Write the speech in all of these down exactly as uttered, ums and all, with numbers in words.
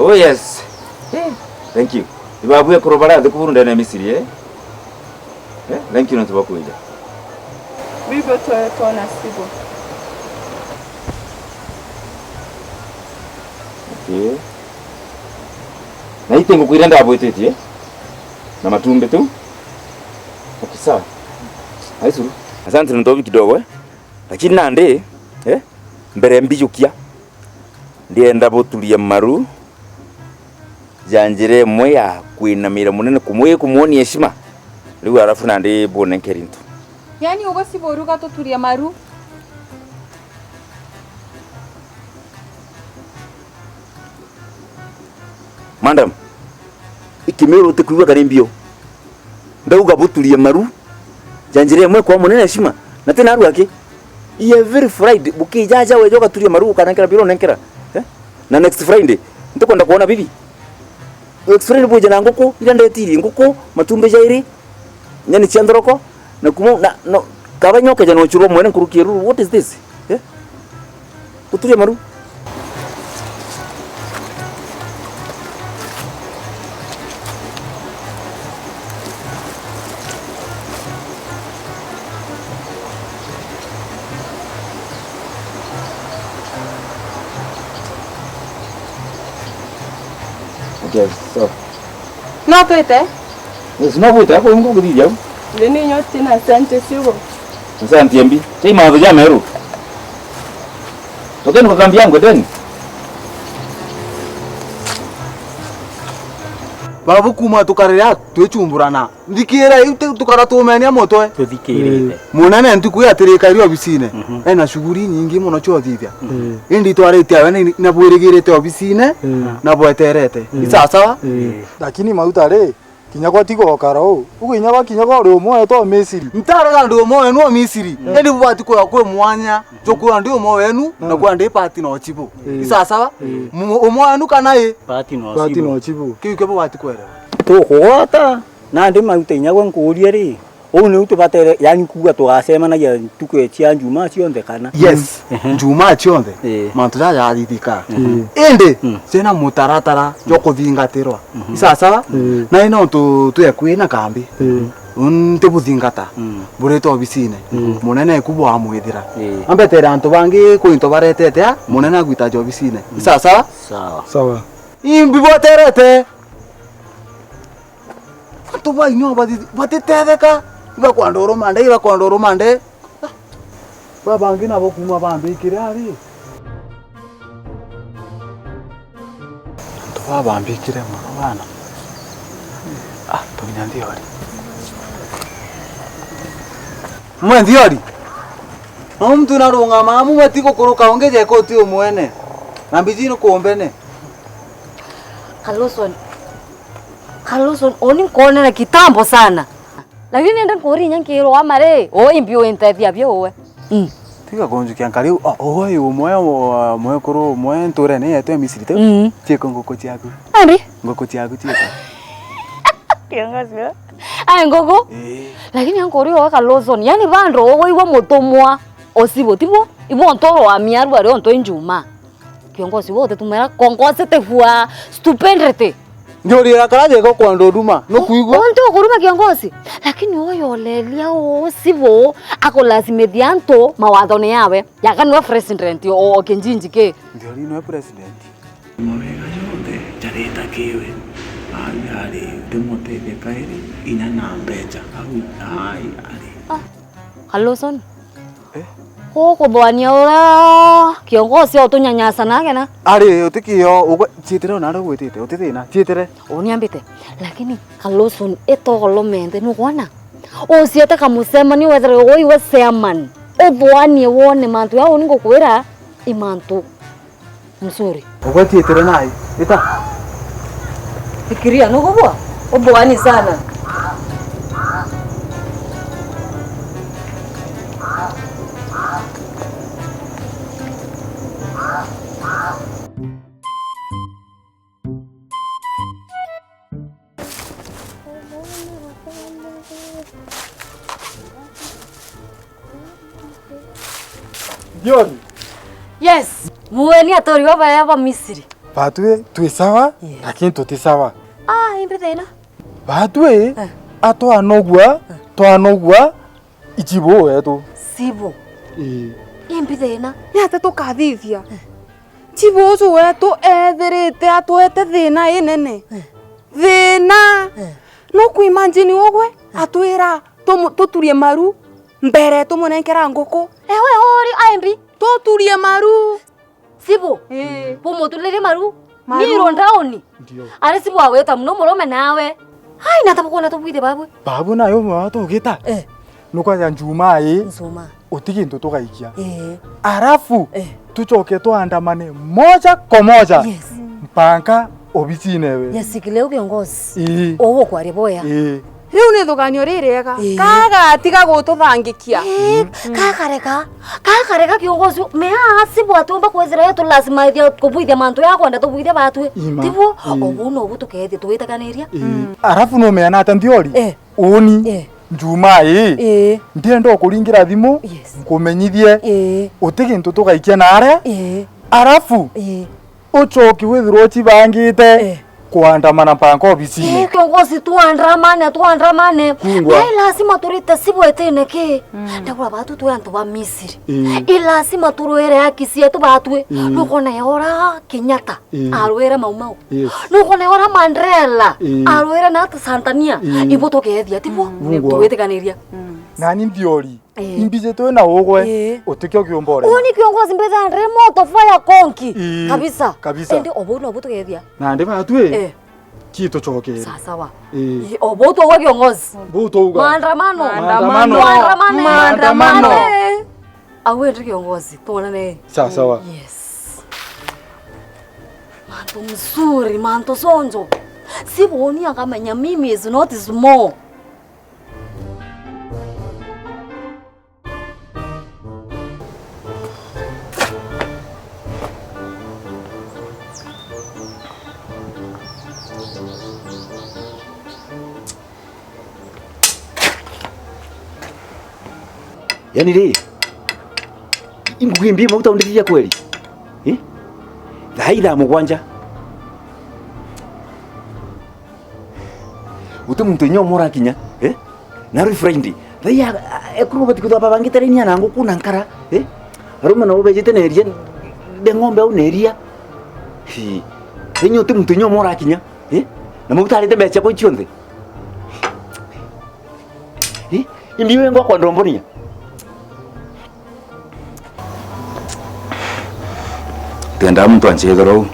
Oh yes. Eh, thank you. Ibabu ekuru bara thiku buru ndene ya Misiri, eh? Eh, thank you nontu bwa kwija. Bibo twetwa na sibo. Okay. Na ite nguku iria ndabwititie na matumbi tu. Okay, sawa. Aisuru. Asante nontu kidogo, eh. Lakini nandi, eh, mbere mbijukia, ndienda buturie maru ja njira imwe ya kwinamira munene, kumwi-, kumwonia heshima. Riu arafu nandi bunenkeri into. Yaani uguo si buru gatuturie maru? Madam, ikimiuru utikwigua kana imbio? Ndauga buturie maru ja njira imwe kwa munene heshima, na ti naru aki. Every Friday, bukijaja weja ugaturia maru, ukanenkera mbira unenkera. Eh? Na next Friday, ntikwenda kuona bibi. Next Friday bwije na nguku, ira ndetirie nguku, matumbi jairi, nyani cia nthoroko, na kuma, na, no, kaba nyoke ja nochurwa mwene nkuruki ya ruru. What is this? Eh? Guturia maru. Okay, so. No twite? Yes, no gwita, ko ngo githithia. Ndeni nyote na asante sigo. Asante mbi. Chai matho ja meru. Tokeni kwa kambi yangu, twendeni. Babu kuma tukarira twichumburana. Nthikira iu ti tukara tumenia mutwe. Tuthikirite. Munene ntuku ya atirika iri obisine. Mhm. Ena shughuli nyingi muno cia uthithia. Mhm. Indi twaritie awe ni, na bwirigirite obisine, mhm, na bweterete. Mhm. Ni sawa sawa? Mhm. Lakini mauta ri, kinya gwa tiga ukara uu. Ugu inya gwa kinya gwa uri umwe wetu o Misiri. Ntarega ndi umwe wenu o Misiri. Mm. Indi bubati kwira kwi mwanya. Mm. Jwa kwira ndi umwe wenu, na, mm, kwira ndi pati na uchibu. Mm. Ni sawa sawa? Mm. Mu-, umwe wenu kana i? Pati na uchibu. Pati na uchibu. Kiu kio bubati kwerewa. Tukugwata, nandi mauta inya gwe nkuurie ri, uu niu tubatere, yani kuuga tugacemanagia ntuku cia Njumaa cionthe kana? Yes. Ehe. Njumaa cionthe. Ii. Mantu jaja jathithika. Mm. Indi, mm, ciina mutaratara jwa kuthingatirwa. Mhm. Isasawa? Mm. Na ino tu-, twi akui na kambi. Mm. Ntibuthingata. Mm. Buritwe obisine. Mm. Munene eku bwamwithira. Ii. Ambetere antu bangi kwi into baretete a, munene agwitaja obisine. Mm. Isasawa? Sawa. Sawa. Imbi boterete. Antu ba inyuo bathi-, batitetheka, ibakwenda urumande, ibakwenda urumande. Ah, ba bangi nabo kuuma bambikire ari. Antu ba bambikire mono bana. Ah, tunya nthiori. Mwe nthiori. No mtu narungama amu mwe ti gukuruka ungi jeka uti umwene. Na mbiji ni kumbene. Carlson. Carlson, uni nkuonere kitambo sana. Lakini nende nkuri inya nkirwa ama ri, uu imbi wintethia bio uwe. Mm. Tiga kunjukia nkari, o, uwe umwe, o, mwekuru umwe nturene yetu ya Misiri tu. Mm. Ciiko nguku ciaku. Ari? Nguku ciaku ciiko. Kiongozi we. Ai nguku? Ii. Lakini ankuri uwe Carlson, yani bando uwe iwe mutumwa osibo, tibo? Ibo ntoro wa miaru ari onto injuma. Kiongozi, we utitumira kongosete for stupidity. Njurira kara jeko kwenda uruma, nukwigua? Untu ukuruma kiongozi, lakini uyu olelia uu sibu akulazimithia antu mawathone yawe. Yaka niwe president o, o kinjinji ki. Ndio niwe president. Mawega jonthe jareta kiwe. Ari, ari, ndimutethia kairi inya na mbecha. Au, ai, ari. Ah. Carlson? Eh? Kukuthwania uria kiongozi utunyanyasa nake na? Ari, utikio, ugwe, ciitire ona aria ugwitite, uti thina, ciitire. Uniambite, lakini Carlson itogolomente, nukwona? Uciete kamucemanio wethire ugwe iwe chairman. Uthwanie wone mantu jau ni ngukwira i mantu. Mzuri. Ugwetietire nai? Ita. Fikiria, nugubwa? Ubwani sana. John. Yes. Mueni aturi baba ya ba Misiri. Batwi twi sawa, yes, lakini tuti sawa. Ah, imbi thina? Batwi, eh, atwanogua, eh, twanogua, ichibu wetu. Sibu. Ii. Imbi thina? Ni atia tukathithia? Eh. Chibu uju wetu ethirite atwete thina inene. Eh. Thina. Eh. No kuimagine ugwe, eh, atwira tumu-, tuturie maru mbere tumunenkera nguku. Ewe uri aimbi? Tuturie maru. Sibu? Ii. Bumutulirie maru? Maru. Niro ndaoni? Ndio. Ari sibu awita muno murume nawe. Ai, na tabukwona tubwithe babwe. Babu nayo mwa tugita. Eh. Nukwaja Njumaa ii. Njumaa. Uti gintu tugaikia. Eh. Arafu, eh, tucoke tuandamane moja kwa moja. Yes. Mpaka obisine we. Yes, kile kiongozi. Ii. Uwe kwaria boya. Ii. Riu ni thuganio ririega. Ii. Kagatiga gututhangikia. Ii, mm, kakareka. Kakareka kiongozi. Mea sibu atiumba kwithira yetu lazima ithia kubwithia mantu ya kwenda tubwithia batwi. Ima. Tibuo? Ii. Obu nobu tukethia twitakaniria. Ii. Mm. Arafu numeana ata nthiori? Eh. Uni. Eh. Njumaa ii. Eh. Ndienda ukuringira thimu. Yes. Nkumenyithie. Eh. Uti gintu tugaikia naare. Eh. Arafu. Eh. Ucoki withirwa ucibangite, eh, kuandamana mpaka obisine. Eh, kiongozi, tuandamane, tuandamane. Kungwa. Na i lazima turite sibu itine ki? Mm. Ndagura batu twi antu ba Misiri. Eh. I lazima turwire haki cietu batwi. Eh. Nukona yora Kenyatta, eh, arwire Mau Mau. Yes. Nukona yora Mandela, eh, arwire na Tanzania. Eh. Ibo tukethia, tibo? Mm. Kungwa. Tugwitikaniria. Mm. Nani nthiori. Ii. Imbiji twi na ugwe, ii, utikio kiumba urema. Uni kiongozi mbitha ndiri moto fire konki. Ii, kabisa. Kabisa. Indi obu nobu tugethia. Nandi batwi, ii, chitucokere. Sawa sawa. Ii. Ii, obu twauga kiongozi. Bu twauga. Maandamano. Maandamano. Maandamano. Maandamano. Ii. Au indi kiongozi, tuonane. Sawa sawa. Yes. Mantu mzuri, mantu sonjo. Si boni akamenya mimi is not small. Yani ri, ingugi mbi mauta undithiria kweli? Eh? Thaa ithaa mugwanja. Guti muntu inya umwe urakinya, eh? Na rwi Friday. Thai ya, ekuru bati kuthamba bangite raini ya na nguku na nkara, eh? Arume nabo bejite na iria, nde ng'ombe au na iria. Hi. Inya uti muntu inya umwe urakinya, eh? Na mauta arite mbeca ciakwa cionthe. Eh? Imbi we ngwa kwa ndombonia. Tenda muntu ancethera uu.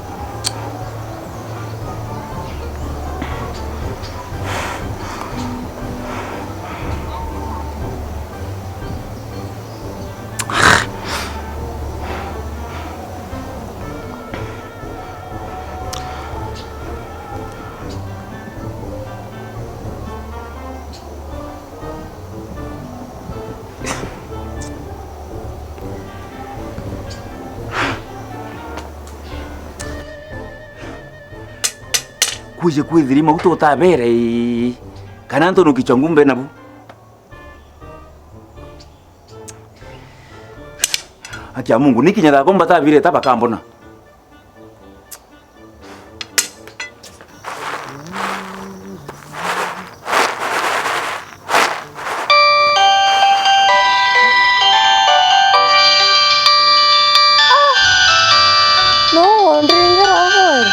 Kwije kwithiri mauta utabere ii, kana ntunuki chwa ngumbe nabu? Haki ya Mungu, ni kinya thako mbatabire ta bakambona. No, ndingira kweli.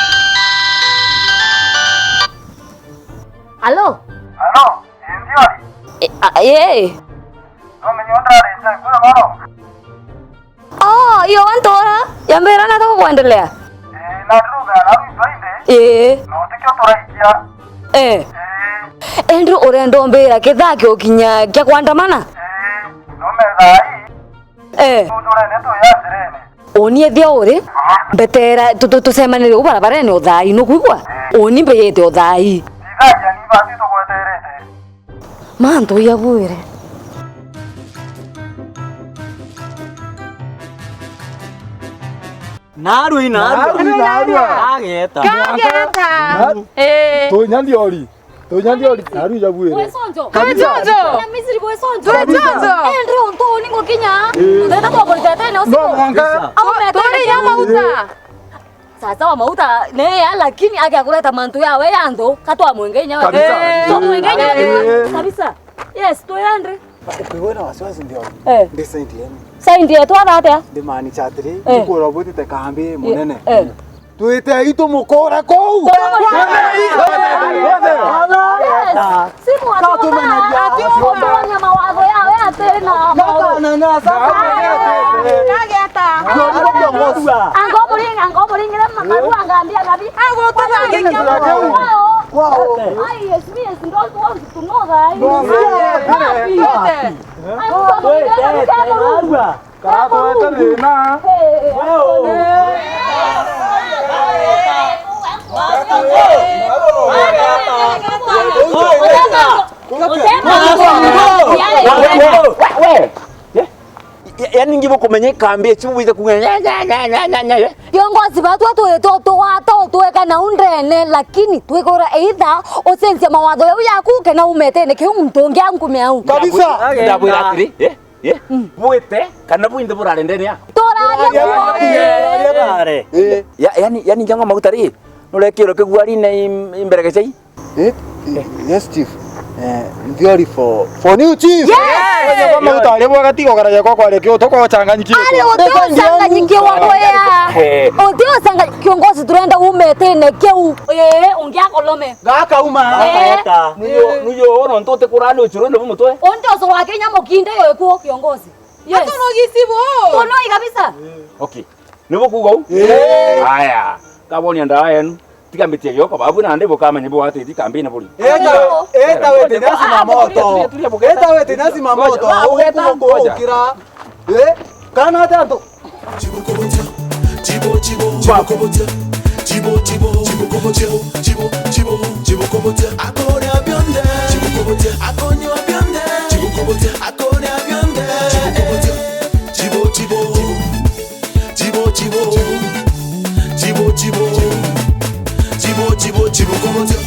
Alo? Alo, ii, Nthiori? E, a, ee. Nomenye undarite kwi mono? Oh, iyo wantora, yambira na tako kwendelea. Ii, na ndiruga na rwi Friday. Ii. No tikio turaikia. Eh. Ii. Endi urenda umbira kithaa kiokinya kia kwandamana? Ii, no methaa ii. Eh. Tujurene tu ya njirene. Uni ethia uri, mbetera, tu-, tu-, tucemanire u barabarene o thaa ii, nukwigua? Uni mbeyete o thaa ii. Ithagia ni bati tugweterete. Mantu ya bwire. Narua, narua. Narua, narua. Ageta. Kageta. Na-, eh. Tunya ndiori. Tunya ndiori. Narua ya bwire. Bwesonjo. Kabisa. Bwesonjo. Na Misiri bwesonjo. Bwesonjo. Ende untu ni ngukinya. Eh. Ndeta twakuritete ne usiku. No, mwanka. Au metete. Turi ya mauta. Tata wa mauta neya, lakini ake akureta mantu yawe ya nthu, ka twamwenge inya we. Kabisa. Eh, twamwenge inya we. Eh. Kabisa. Yes, twende. Ukiwa na wasiwasi ndio. Eh. Ndi saint yenu. Saint yetu atha atia? Ndi mani chatri, eh, ndikura bwitite kambi munene. Eh. Twite aitu mukore kou. Twite aitu. Yes. Simu atuma, ati mutwanya mawatho yawe atena. Naka na na saka. Nageta. Ndio ndio. Ango muringa, ango muringire makaru angambia gabi. Ago turangikia kwao. Kwao. Ai, yes, me, yes, don't want to know that. No, no, no. Ai, ango muringire makaru. Karatwete thina. We, we, we. Ya-, yaani ngi bukumenya ikambi ici bubwite kuuga nya, nya, nya. Viongozi batwa twi-, tu-, tugwata utweka na undene, lakini twikura either ucenjia mawatho yau yaku kana umetene kiu muntu ungi ankume au. Kabisa. Ndabwira atiri, eh? Eh? Mm. Bwite kana bwinthe burare ndene ya? Turaria. Turaria. Eh. Ya-, yani, yani njangwa maguta ri, nurekirwe kiguarine im-, imbere gicai? Eh? Yes, chief. Eh, nthio ri for, for new chief. Yes! Onye kwa maguta ari bwa gatigo karaja kwa kware kio to kwa changanyikiwa. Ari uti uchanganyikiwa kwa ya. Eh. Uti uchanga-, kiongozi turenda umetene kiu. Eh, ungia kolome. Gakauma. Eh. Nuyo, nuyo, ono ntote kurani uchuru ndo mutwe. Onde uso wa Kenya mukinde yo ikuo kiongozi. Yes. Atono gisibo. Tonoi kabisa. Okay. Nibo kuuga u? Eh. Aya. Kabonia ndawa yenu. Tiga mbitie gioko babu na ndi bukamenya bwatiti kambine buri. Eta, eta wete nasi mamoto. Eta wete nasi mamoto. Ngoja, ngoja, ngoja. Ukira. Eh? Kana tanto. Chibukobotia, chibo, chibo, chibukobotia, chibo, chibo, chibukobotia, chibo, chibo, chibukobotia, akoria bionde, chibukobotia, akonywa bionde, chibukobotia, akoria bionde, chibukobotia, chibo, chibo, chibo, chibo, chibo, chibo, chibo, chibo, chibukobotia.